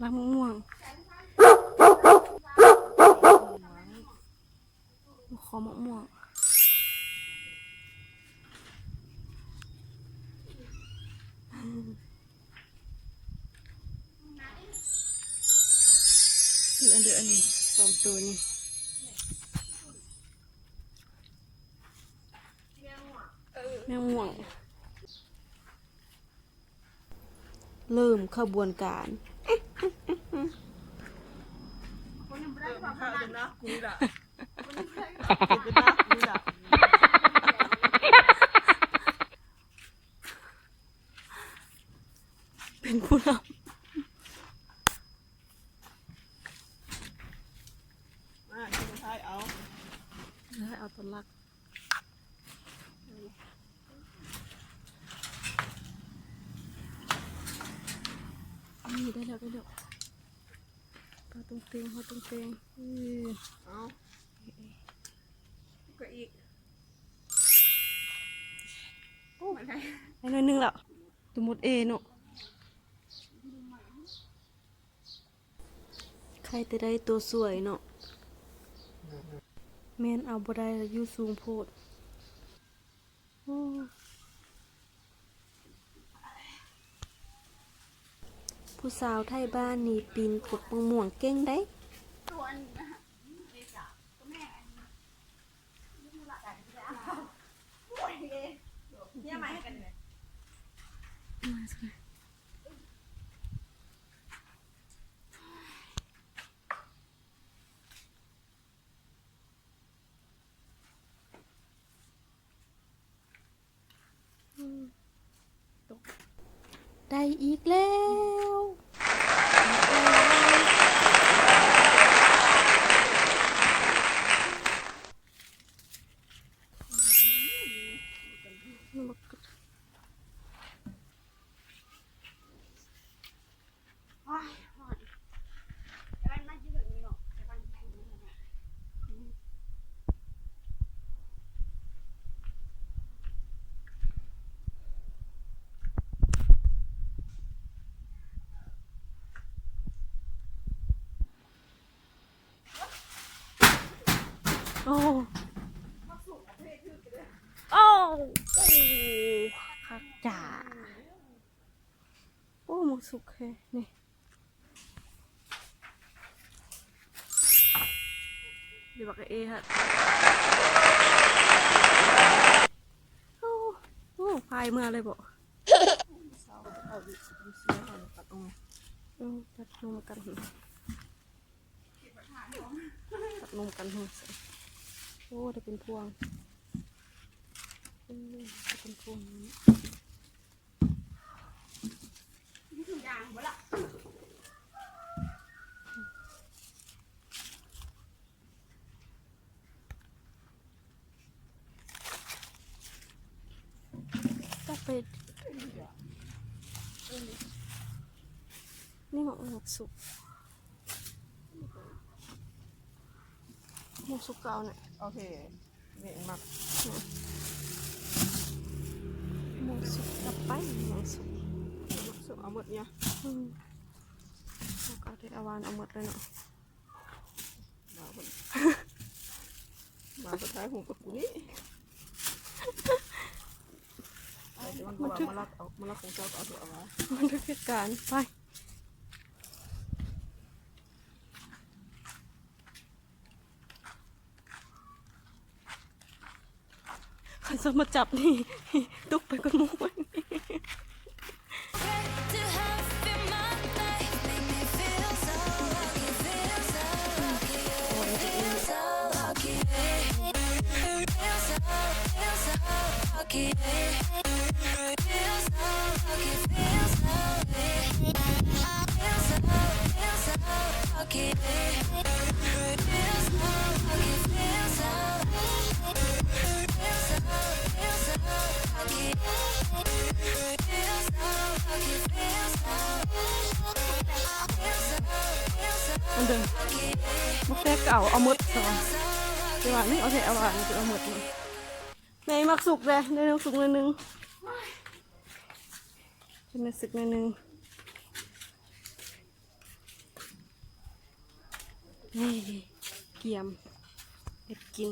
ລັກມະມ່ວງ ຂໍມະມ່ວງ ຄືອັນເດີ ອັນນີ້ ສອງໂຕນີ້ ແມງມ່ວງ. ເລີ່ມຂະບວນການ ເປັນຜູ້ນຳ ມາ ສຸດທ້າຍເອົາ ເອົາຕົວຫຼັກ. ນີ້ ໄດ້ແລ້ວ ໄດ້ແລ້ວ ປາຕົງເຕັງ ເຮົາຕົງເຕັງ ເອີ ເອົາ ເອີ ກໍອີກ ໂອ້ ໄດ້ ໄດ້ໜ້ອຍໜຶ່ງແລ້ວ ຕົວໝົດເອເນາະ. ໃຄແຕ່ໄດ້ຕົວສວຍເນາະ ແມ່ນເອົາບໍ່ໄດ້ ຢູ່ສູງໂພດ. ໂອ້ ຜູ້ສາວໄທບ້ານນີ້ປີນກົກໝາກມ່ວງເກັ່ງໄດ໋. ອືມ ຕົກ ໄດ້ອີກແລ້ວ. ໂອ້ ໂອ້ ໂອ້ ຄັກຈ້າ ໂອ້ ໝາກສຸກແທ້ນີ້ ຢູ່ບັກເອຫັ້ນ ໂອ້ ໂອ້ ພາຍເມືອເລີຍບໍ? ເອົາເອົາເອົາເອົາເອົາ ເອີ ຕັດລົມກັນ ຕັດລົມກັນ ໂອ້ ໄດ້ເປັນພວງ ເອີ ໄດ້ເປັນພວງ. ຈັບໄປ ນີ້ໝາກ ໝາກສຸກ ໝາກສຸກເກົ່ານີ້ ໂອເຄ. ນີ້ມັກ ໝາກສຸກກັບໄປ ໝາກສຸກ ໝາກສຸກເອົາໝົດເນາະ ອືມ ເອົາແຕ່ອາຫວານເອົາໝົດເລີຍເນາະ ມາເບິ່ງ ມາໄປຖ່າຍຮູບກັບກູນີ້ ມາລັກເອົາ ມາລັກຂອງເຈົ້າກໍເອົາເຖາະ ມາລັກຄືກັນ ໄປ. ຄັນເຂົາມາຈັບນີ້ ຕົກໄປກ່ອນໝູ່. ອັນເດີ ໝາກແຕກກໍເອົາ ເອົາໝົດຊະ ແຕ່ວ່ານີ້ເອົາແທ້ ເອົາວ່ານີ້ຈະເອົາໝົດ. ແມ່ ໝາກສຸກເດ້ ໄດ້ໝາກສຸກໜ້ອຍໜຶ່ງ ໄດ້ໝາກສຸກໜ້ອຍໜຶ່ງ. ນີ້ ກຽມເຮັດກິນ.